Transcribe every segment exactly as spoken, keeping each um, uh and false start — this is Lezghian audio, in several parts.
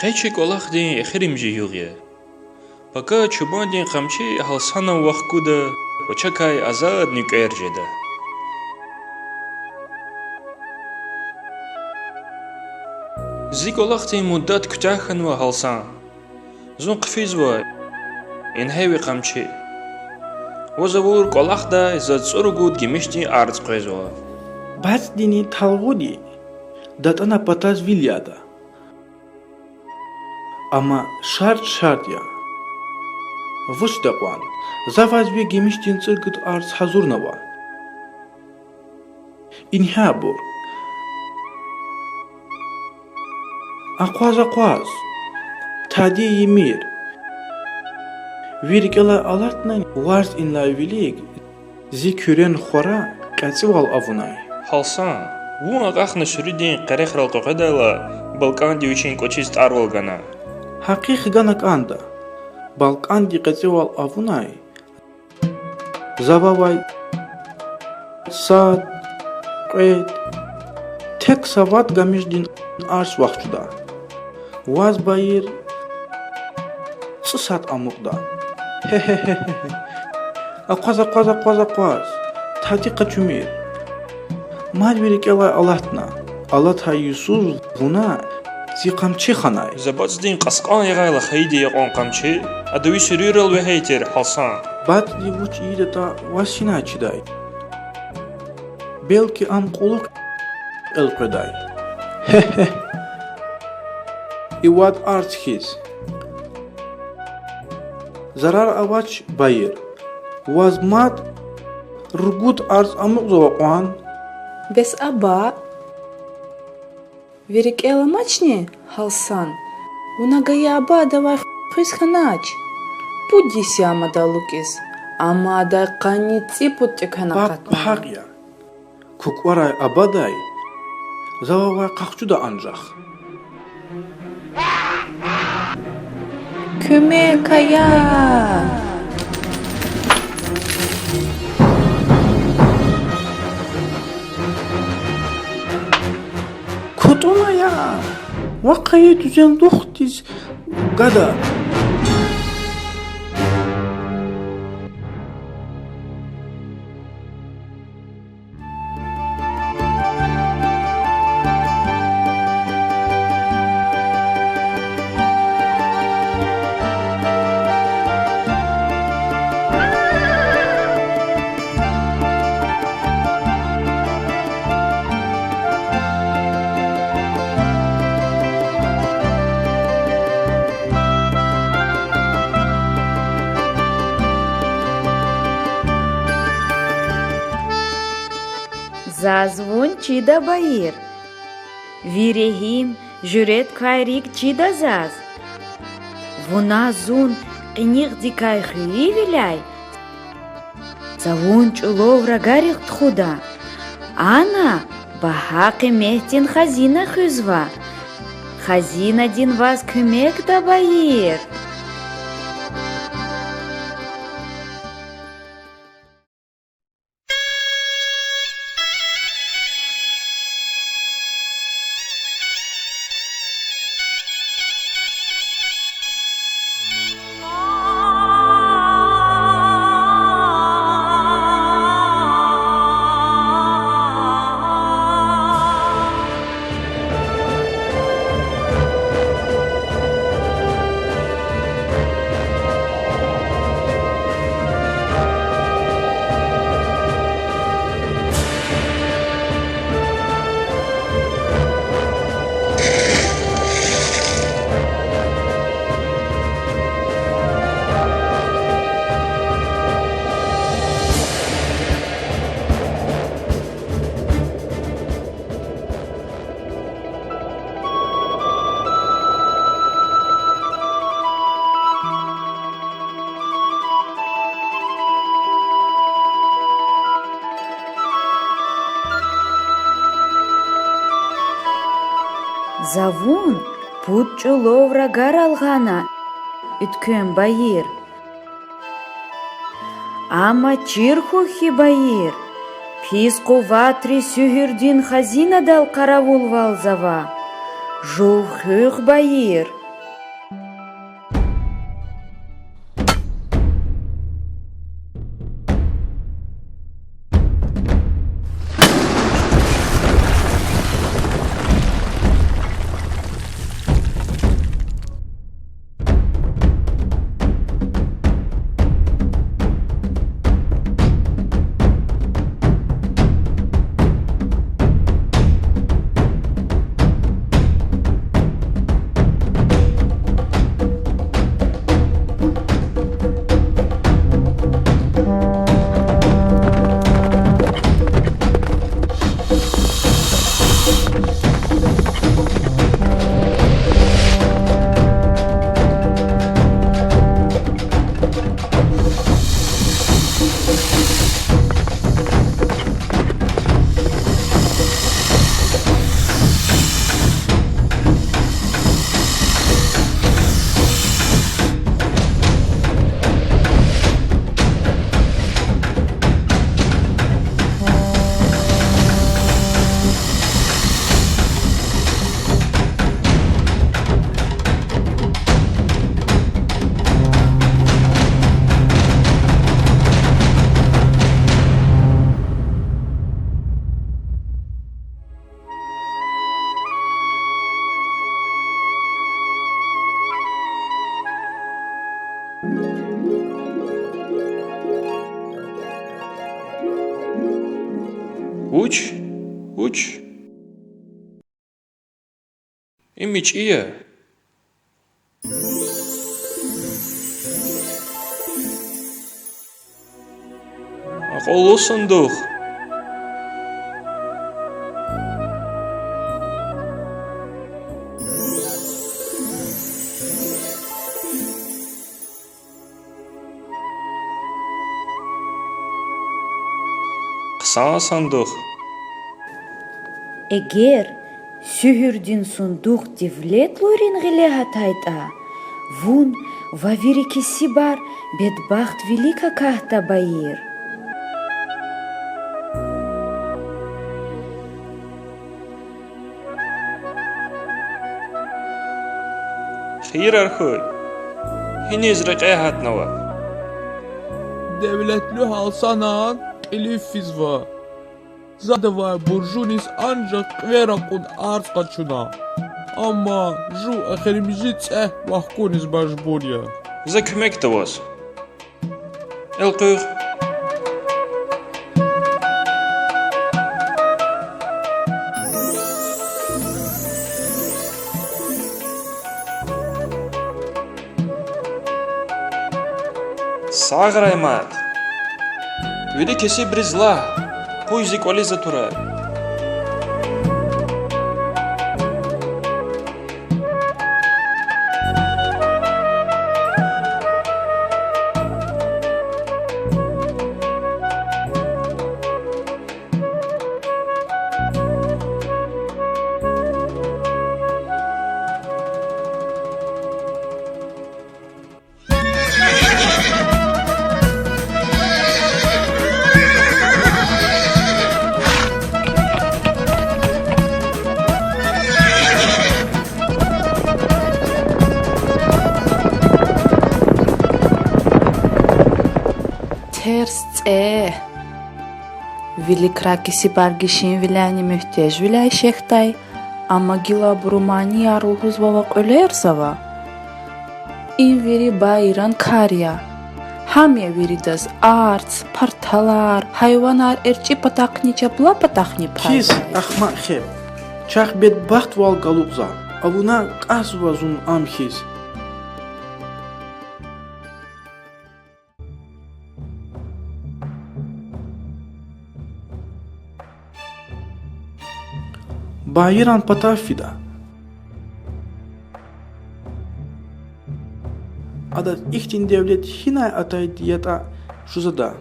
Къе чи кӀвалахдин эхиримжи югъ я. Пака чубандин къамчи Гьалсанан вахъ гуда ва чакай азад нуькӀвер жеда. Зи кӀвалахдин муддат куьтягь хьанва, Гьалсан. Зун хъфизва, ингье ви къамчи. Ваз авур кӀвалахдай заз цӀуругуд гимишдин арц къвезва. БацӀдини талгъуди датӀана патаз вил яда. Амма шартӀ шартӀ я. Вучда кьван, за ваз ви гимишдин цӀуругуд арц гьазурнава. Ингье абур. Акъваз, акъваз, тади ийимир. Ви рикӀелай алатнани варз инлай вилик зи куьрен хвара кьецӀивал авунай. Гьалсан, вун акьахна суьруьдин къерехрал къекъведайла, балкӀанди вичин кӀвачиз тӀарвал гана. Гьакъи хгана кӀанда, балкӀанди кьецӀивал авунай. За вавай сад, кьвед, тек са вад гимишдин арц вахчуда. Ваз, Баир, цӀусад амукьда. Гье-гье-гье. Акъваз, акъваз, акъваз, акъваз. Тади къачумир. Мад ви рикӀелай алатна. Алатай йисуз вуна зи къамчи ханай. За бацӀдин кьаскьан ягъайла хайиди я кьван къамчи, ада ви суьруьрал вегьей тир, Гьалсан. БацӀди вуч ийидатӀа ваз гьинай чидай. Белки ам кьулухъ элкъведай. Гье-гье. И вад арц хьиз. Зарар авач, Баир. Ваз мад ругуд арц амукьзава кьван. Бес аба, ви рикӀел амачни, Гьалсан? Вуна гайи аба адавай хуьз хьанач. Пуд йис я ам ада алукӀиз, амма адай къанни цӀипуд тӀеквена акъатнава. Пак гьакъ я. КукӀварай абадай за вавай къахчуда анжах. Куьмек ая! КутӀун ая! Вахъ ая, дуьзен лухдиз гада! Заз вун чида, Баир. Ви регьим, жуьрэт квай рикӀ чида заз. Вуна зун кьиникьдикай хуьруьвиляй са вун чӀулав рагарихъ тухуда. Ана багьа къиметдин хазина хуьзва. Хазинадин ваз куьмекда, Баир. За вун пуд чӀулав рагар алгъана, уьтквем Баир. Амма чир хьухь хьи, Баир, пис къуватри суьгьуьрдин хазинадал къаравулвалзава. Жув хуьх, Баир. Вуч? Вуч? Им мичӀи я? Акьуллу сундух. Хъсан сундух. Эгер суьгьуьрдин сундух девлетлуйрин гъиле гьатайтӀа, вун ва вири кесибар бедбахтвилик акатда, Баир. Хийирар хьуй, гьиниз рекье гьатнава? Девлетлу гьалсанан кьилив физва. Зад авай буржуниз анжах кьве ракьун арц къачуна. Амма жув эхиримжи цӀегь вахкуниз мажбур я. За куьмекда ваз. Элкъуьгъ. Сагърай мад. Вири кесибриз лагь, къуй зи кӀвализ атурай. Терс цӀегь. Виликра кесибар гишинвиляйни муьгьтежвиляй шехьдай, амма гила абуру манияр лугьузвай кьуьлерзава. Им вири Баиран кар я. Гьам я виридаз арц, парталар, гьайванар эрчӀи патахъни чапла патахъни пайзавай. Пис, ахмакь хеп. Чахъ бедбахтвал галукьзава. Авуна кӀанзава зун ам хьиз. Баиран патав фида. Адаз ихьтин девлет гьинай атайди ятӀа жузада.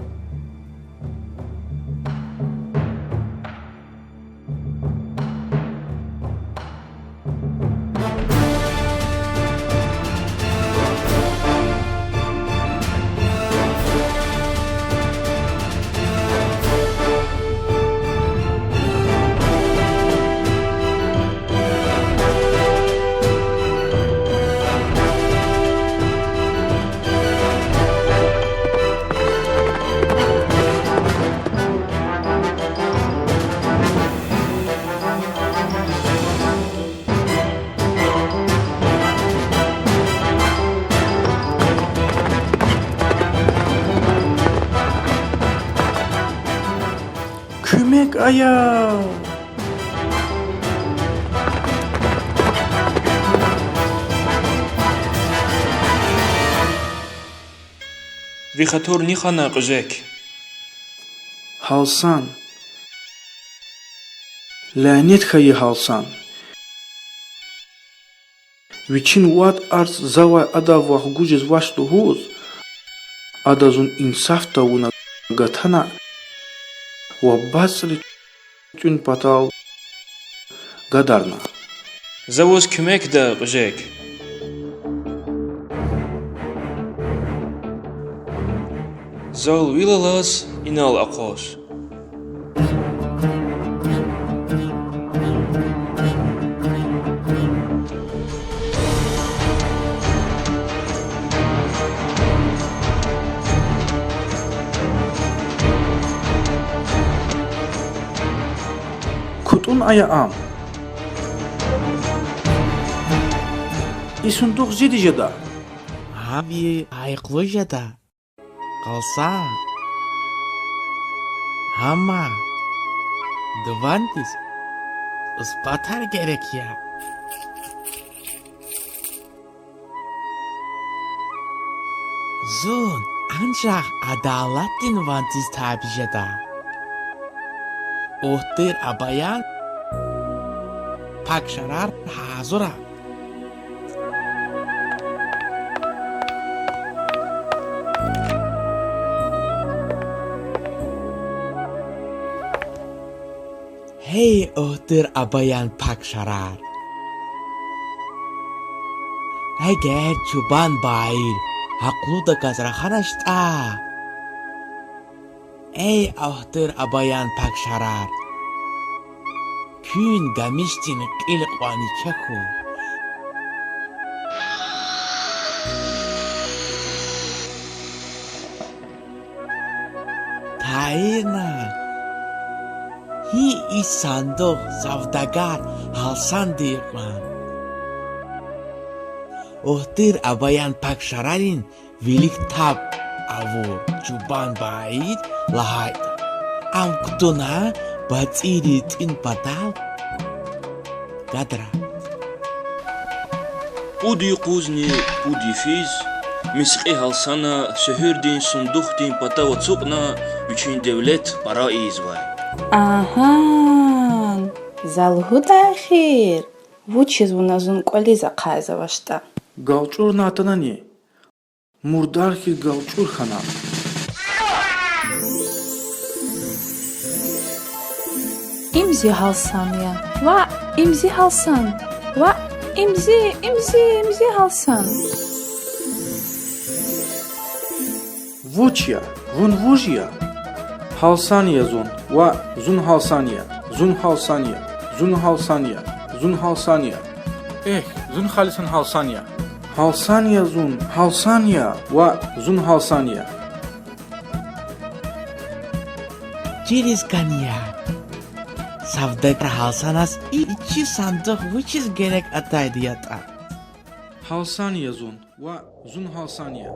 Куьмек ая! Ви хатур ни хьана, кьуьзек? Гьалсан. Лянет хьайи Гьалсан. Вичин вад арц завай адав вахгуз жезвач лугьуз, ада зун инсаф тавуна гатана ва бацӀри тӀуьн патал гадарна. За ваз куьмекда, кьуьзек. Зал вил алаз инал акъваз. КутӀун ая ам. И сундух зиди жеда. Ам и гьайикълу жеда. Гьалсан. Амма дувандиз исбатар герек я. Зун анжах адалатдин вандиз табий жеда. Угьтир абаян пак шарар гьазура. Гьей, угьтир абаян пак шарар! Эгер чубан Баир гьахълудаказ раханачтӀа, эй, угьтир абаян пак шарар, куьн гамишдин кьил кьванни чахьу. Тайинна, гьи и сандух савдагар Гьалсанди кьван. Угьтир абаян пак шарарин вилик таб авур чубан Баир лагьайтӀа, ам кутуна бацӀири тӀуьн патал гадра. Пуд юкъузни пуд йифиз, мискьи Гьалсана суьгьуьрдин сундухдин патав ацукьна, вичин девлет пара ийизвай. Агьан, за лугьудай эхир, вучиз вуна зун кӀвализ ахъайзавачтӀа. ГалчӀурна атанани? Мурдар хьиз галчӀур хьана. Им зи Гьалсан я. Ваъ, им зи Гьалсан. Ваъ, им зи, им зи, им зи Гьалсан. Вуч я? Вун вуж я? Гьалсан я зун. Ваъ, зун Гьалсан я. Зун Гьалсан я. Зун Гьалсан я. Зун Гьалсан я. Эхь, зун халисан Гьалсан я. Гьалсан я зун, Гьалсан я, ваъ, зун Гьалсан я. Чириз кӀан я. Савдагар Гьалсаназ и чи сандух вучиз герек атайди ятӀа? Гьалсан я зун, ваъ, зун Гьалсан я.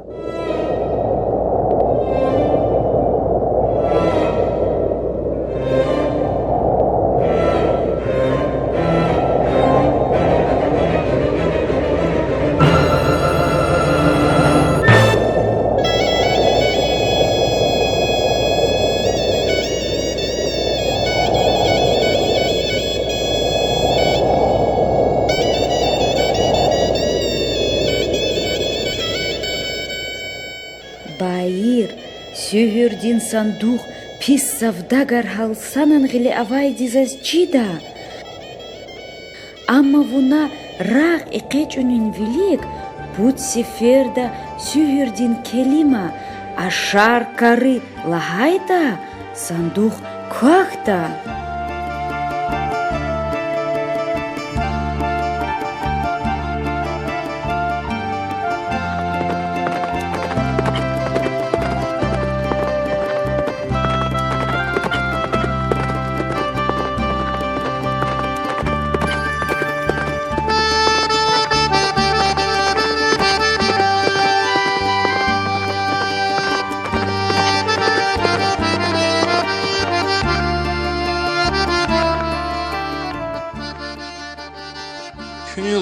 Баир, суьгьуьрдин сандух пис савдагар Гьалсанан гъиле авайди заз чида. Амма вуна рагъ экъечӀунин вилик пуд сеферда суьгьуьрдин келима, ашар кари лагьайтӀа, сандух квахьда.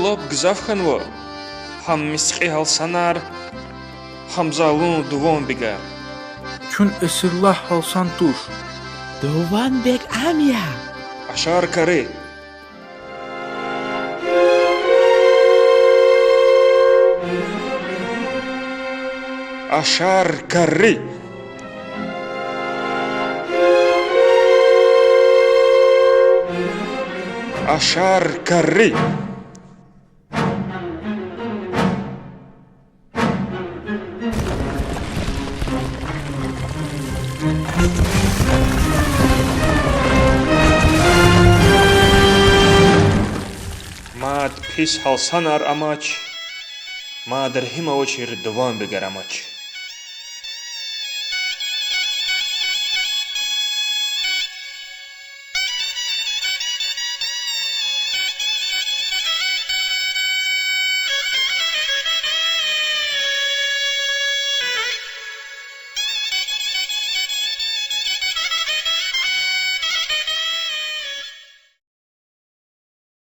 лап гзаф хьанва. Гьам мискьи Гьалсанар, гьам залум Дуванбегар. Чун эсиллагь Гьалсан туш. Дуванбег ам я. Ашар кари. Ашар кари. Ашар кари. Мад пис Гьалсанар амач, мад регьим авачир Дуванбегар амач.